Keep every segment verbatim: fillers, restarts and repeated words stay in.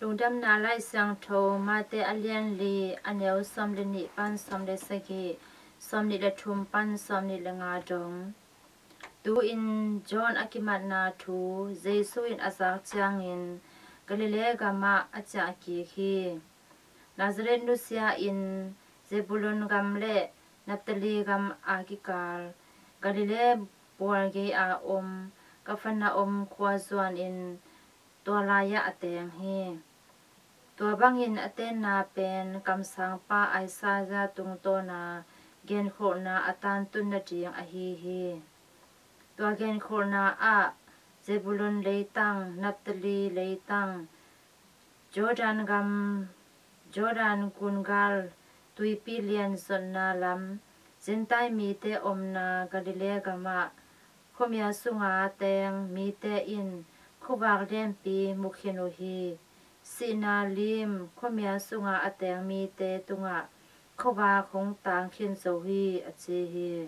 Lungdamna Lai Siangtho, Mate a lian li, a neu sawm le nih pan sawm le sagih, sawm nih le thum pan sawm nih le nga dong. Tu-in John a kimatna thu Jesu in a zak ciangin Galilee gamah a ciah kik hi. Nazareth nusia in Zebulun gam le Naphtali gam a kikal, Galilee bual gei a om Kapernaum khua zuanin tua lai-ah a teng hi. Tua bangin a tenna pen kamsangpa Isaiah tungtawna genkholhna a tantun nading ahi hi. Tua genkholhna ah Zebulun leitang, Naphtali leitang, Jordan gam, Jordan gungal tuipi lian zotna lam, Gentile mite omna Galilee gamah khuamia sunga teng mite in khuavak lianpi mu khin uh hi. Sihna lim khuamia sunga a teng mite tungah khuavak hong tang khin zo hi, a ci hi.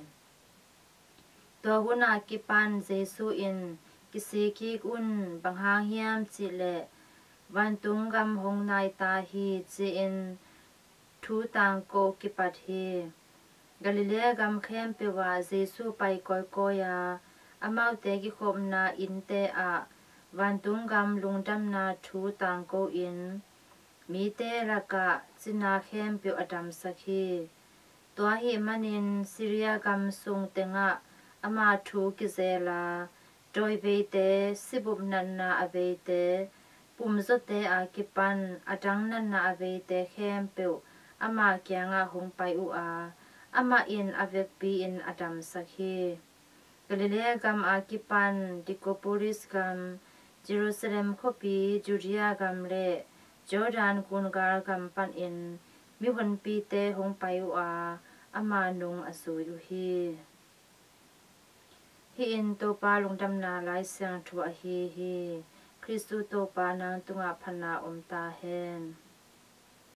Tua hun a kipan Jesu in, "Kisik kik un, bang hang hiam cih leh vantung gam hong nai ta hi," ci-in thu tangko kipat hi. Galilee gam khempeuh ah Jesu pai kawikawi a, amaute kikhopna innte ah vantung gam lungdamna thu tangko in mite lakah cina khempeuh a damsak hi. Tua ahih manin Syria gam sung tengah ama thu kizel a, dawi veite, sibup natna a veite, pumzawte a kipan a dang natna a veite khempeuh ama kiangah hong pai uh a, amah in a vekpi-in a damsak hi. Galilee gam a kipan Decapolis gam, Jerusalem khuapi, Judea gam le Jordan gungal gam panin mihonpite hong pai uh a, ama nung a zui uh hi. Hih in Topa lungdamna Lai Siangtho ahi hi. Khristu Topa nang tungah phatna om ta hen.